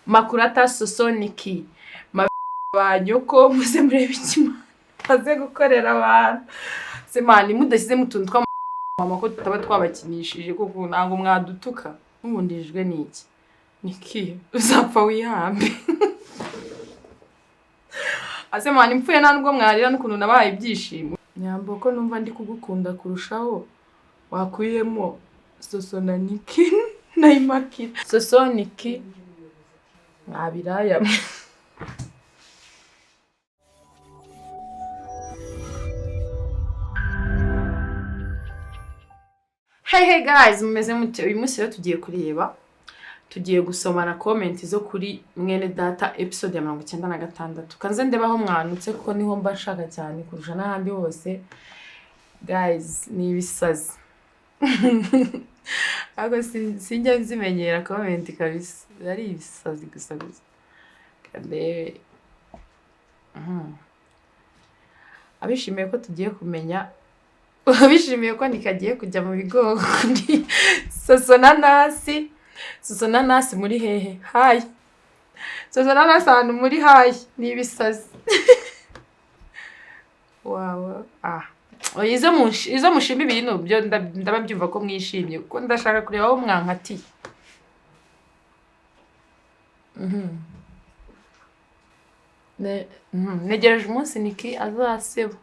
Makurata Soso Niki ba nyoko, muze murebe ikimana maze gukorera abantu. Se man, mudashyizemo utuntu tw'amama ko tutaba twabakinishije kuko ntabwo mwadutuka. Mubundijwe n'iki? Niki, uzapfa wihambe. Ase man, mpfuye nta nubwo mwarira n'ukuntu nabahaye ibyishimo. Nyambo, ko numva ndi kugukunda kurushaho, wakuyemo Soso na Niki na Imakira. Soso, Niki, mwabiraya mwe. Hey hey guys, mumeze mute? Uyu munsi rero tugiye kureba, tugiye gusomana comment zo kuri Mwene Data episode ya 96. Kanze ndebe aho mwanutse kuko niho mba nshaka cyane kurusha n'ahandi hose. Guys, ni ibisazi. Ariko sinjya nzimenyera comment kabisa. Ari ibisazi gusa gusa. Kandebe. Abishimiye ko tugiye kumenya, abishimiye ko nikagiye kujya mu bigori, Soso na Nasi. Soso na Nasi muri hehe? Hayi Soso na Nasi, ahantu muri hayi ni ibisazi. Wawe ah, oya, izo mushima ibintu byo ndaba byumva ko mwishimye, kuko ndashaka kureba aho mwankatiye. Ntegereje umunsi Niki azaseba.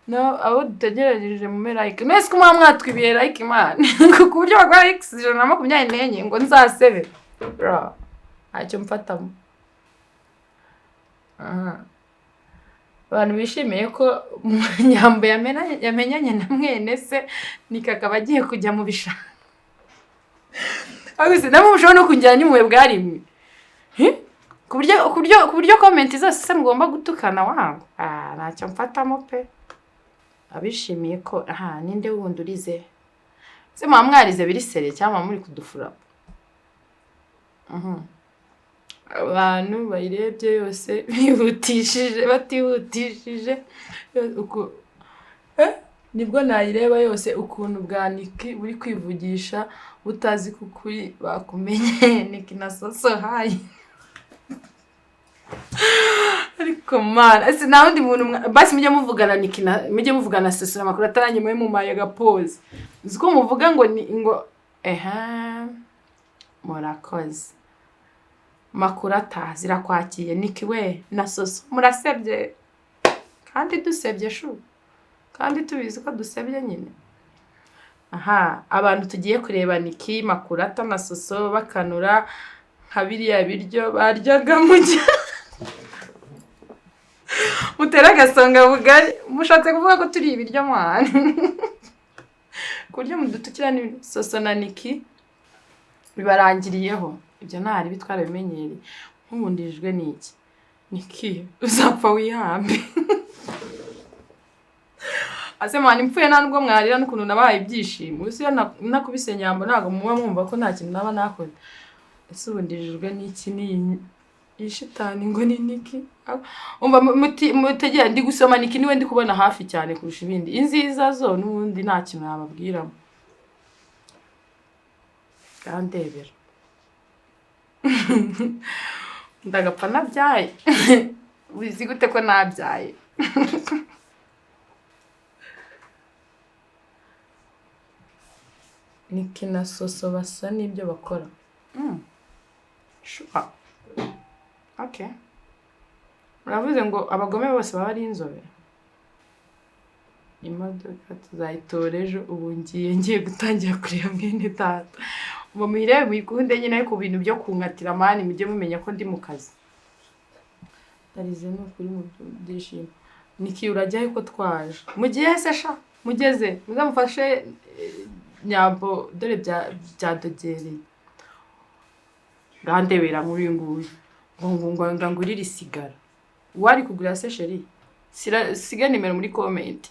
No, abo dutegereje mume like. Mwese ko muba mwatwibiye like, man, ku buryo bagura likes 124 ngo nzasebe. Bro, ntacyo mfatamo. Aha. Abantu bishimiye ko Nyambo yamenyanye na mwene se, Niki akaba agiye kujya mu bishanga. Ariko se namwe mushobora no kunjyana n'impuhwe bwarimwe. Hi? Ku buryo comment zose se mugomba gutukana wangu. Ah, ntacyo mfatamo pe. Abishimiye ko aha ninde wundi urize? Se muba mwarize biri sérieux cyangwa muba muri kudufura? Abantu bayirebye yose bihutishije batihutishije uku nibwo nayireba yose. Ukuntu bwa Niki buri kwivugisha butazi ko ukuri bakumenye. Niki na Soso hayi. Ariko mana, ese nta wundi muntu basi mujye muvugana Niki na mujye muvugana Soso amakuru atarangiye, mube mumaye agapoze. Uzi ko muvuga ngo ni ngo ehe, murakoze. Makurata zirakwakiye. Niki we na Soso murasebye, kandi dusebye shu, kandi tubizi ko dusebye nyine. Aha abantu tugiye kureba Niki, Makurata na Soso bakanura nka biriya biryo baryaga mu gihe mutera agasonga bugari. Mushatse kuvuga ko turi ibiryo mwana, ku buryo mudutukira? Ni Soso na Niki bibarangiriyeho ibyo, ntari bitwarabimenyereye. Nk'ubundijwe n'iki? Niki, uzapfa wihambe. Ase man, mpfuye nta nubwo mwarira n'ukuntu nabahaye ibyishimo. Ese iyo nakubise Nyambo ntabwo muba mwumva ko nta kintu naba nakoze? Ese ubu ndijijwe n'iki n'iyi iyi shitani ngo ni Niki? Umva, mutegere ndi gusoma. Niki niwe ndi kubona hafi cyane kurusha ibindi. Inziza zo n'ubundi nta kintu nababwiramo. Kandebera ndagapfa nabyaye. Uzi gute ko nabyaye? Niki na Soso basa n'ibyo bakora. Sure. Okay. Muravuze ngo abagome bose baba ari inzobe. Imodoka tuzayitora ejo. Ubu ngiye gutangira kureba Mwene Data. Ubu muyirebe muyikunde nyine, ariko ibintu byo kunkatira man, mujye mumenya ko ndi mu kazi. Ndarize ni ukuri mu byishimo. Niki, urajyayo ko twaje? Mugiye se sha? Mugeze muzamufashe Nyambo, dore byadogereye. Ngandebera nk'uyu nguyu ngo ngurire isigara. Uwari kugura se chérie? Siga nimero muri comment.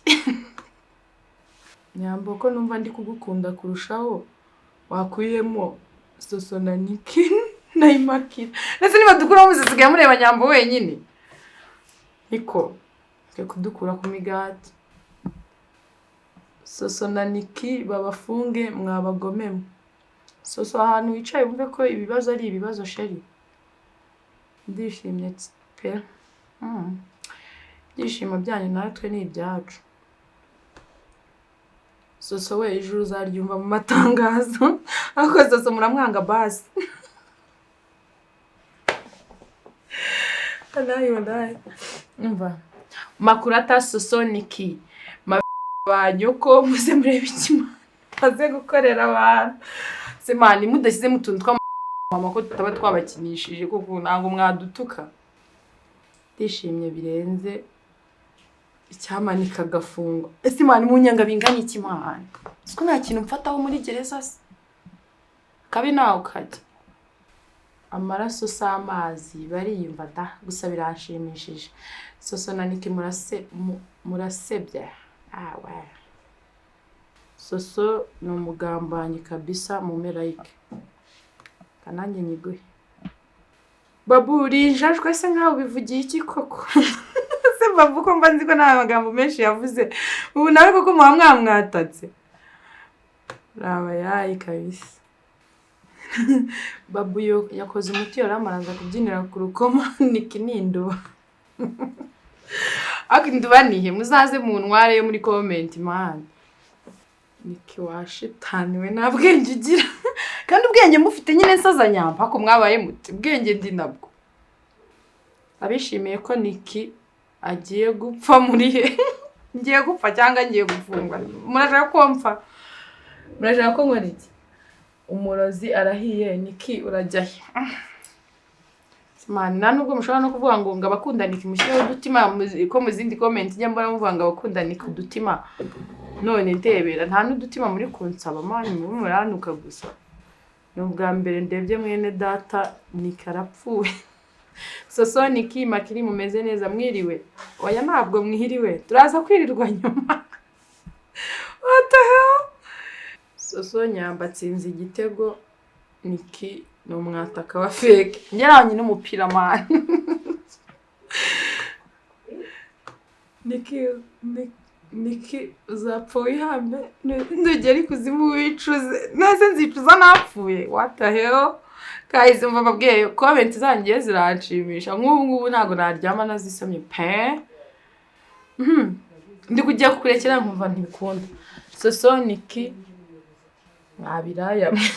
Nyambo, ko numva ndi kugukunda kurushaho, wakuyemo Soso na Niki na Imakira. Ndetse niba dukuramo muzisigaye mureba Nyambo wenyine. Niko twe kudukura ku migati. Soso na Niki babafunge mwabagomemwe. Soso, ahantu wicaye wumve ko ibibazo ari ibibazo chérie. Ndishimye pe. Ibyishimo byanyu natwe ni ibyacu. Soso we, ijuru uzaryumva mu matangazo. Ariko Soso muramwanga basi. Walayi, walayi. Umva. Makurata, Soso, Niki. Ba nyoko, muze murebe ikimana maze gukorera abantu. Se man, mudashyizemo utuntu tw'amama ko tutaba twabakinishije kuko ntabwo mwadutuka. Ndishimye birenze, icyamanika agafungwa. Ese man, munyanga bingana iki man? Siko nta kintu mfataho muri gereza se? Kabi nawe ukajya. Amaraso si amazi, bariyumva da, gusa biranshimishije. Soso na Niki murasebya. Ah we. Soso ni umugambanyi kabisa, mume like. Kananjye nyiguhe. Babu, urinjajwe se nkaho ubivugiye iki koko? Se Babu, ko mba nzi ko nta magambo menshi yavuze. Ubu nawe koko muba mwamwatatse. Raba yayi kabisa. Babu yo yakoze umuti yari amaranza kubyinira ku rukoma. Niki ni induba. Ariko induba nihe? Muzaze mu ntware yo muri comment man. Niki washitani we, nta bwenge ugira. Kandi ubwenge mufite nyine nsaza nyampa ko mwabaye muti ubwenge ndi nabwo. Abishimiye ko Niki agiye gupfa muri he? Ngiye gupfa cyangwa ngiye gufungwa? Murashaka ko mpfa? Murashaka ko nkora iki? Umurozi arahiye, Niki urajya he? Man, nta nubwo mushobora no kuvuga ngo abakunda Niki mushyireho udutima ko mu zindi comment njya mbona muvuga ngo abakunda Niki udutima. None ndebera nta n'udutima muri kunsaba man, mube muranuka gusa. Ni ubwa mbere ndebye mwene data Niki arapfuye. Soso, Niki, Makiri, mumeze neza? Mwiriwe? Oya, ntabwo mwiriwe, turaza kwirirwa nyuma. What the hell? Soso nyamba atsinze igitego, Niki ni umwataka wa fake. Ngeranye n'umupira man. Niki, Niki uzapfa wihambe, nugera ikuzimu wicuze. Nase nzicuza napfuye? What the hell? Guys, umva mbabwiye, comment zanjye ziranshimisha. Nk'ubu ngubu ntabwo naryama nazisomye pe. Ndi kujya kukurekera nkumva ntibikunda. Soso, Niki, mwabiraya mwe.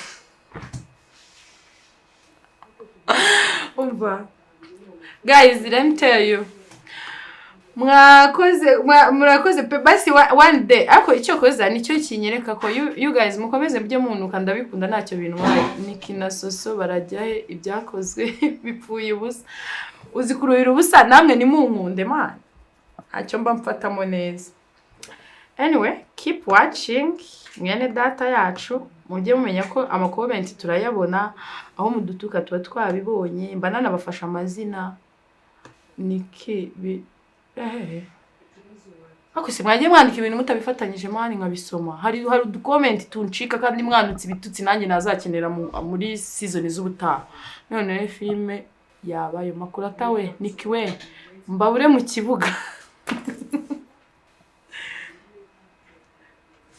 Umva guys, let me tell you, mwakoze, murakoze pe. Basi one day, ariko icyo koza nicyo kinyereka ko you guys mukomeze mujye munuka, ndabikunda, ntacyo bintwaye. Niki na Soso barajya he? Ibyakozwe bipfuye ubusa. Uzi kuruhira ubusa namwe nimunkunde man, ntacyo mba mfatamo neza. Anyway, keep watching mwene data yacu, mujye mumenya ko ama comment turayabona, aho mudutuka tuba twabibonye, mba nanabafasha amazina. Niki bi ehehe. Ariko se mwagiye mwandika ibintu mutabifatanyije man, nkabisoma? Hari udu comment tuncika kandi mwanutse ibitutsi nanjye nazakenera muri season z'ubutaha. None rero filime yabaye makuru atawe. Niki we, mbabure mu kibuga.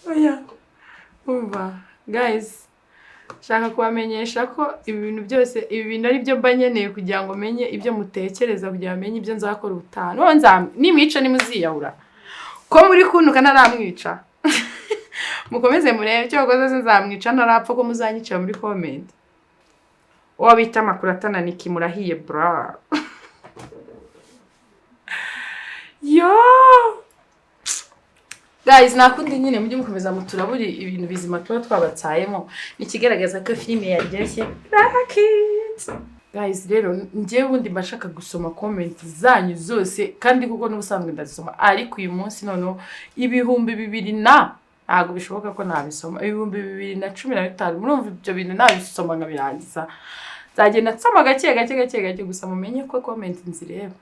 Oya, umva guys, nshaka kubamenyesha ko ibi bintu byose, ibi bintu ari byo mba nkeneye kugira ngo menye ibyo mutekereza, kugira ngo menye ibyo nzakora ubutaha. None nimwica nimuziyahura ko muri kuntuka ntaramwica. Mukomeze murebe icyo bakoze, nzamwica ntarapfa ko muzanyicira muri comment. Uwo bita amakuru atananiki, murahiye bra. Yo guys, nakundi nyine mujye mukomeza muturaburi ibintu bizima tuba twabatsayemo, nikigaragaza ko filime yaryoshye. Like it. Guys, rero njyewe ubundi mba nshaka gusoma comment zanyu zose, kandi kuko n'ubusanzwe ndazisoma, ariko uyu munsi noneho 2000 na ntabwo bishoboka ko nabisoma. 2015, murumva ibyo bintu nabisoma nkabirangiza? Nzagenda nsoma gake gake gake gake, gusa mumenye ko comment nzireba.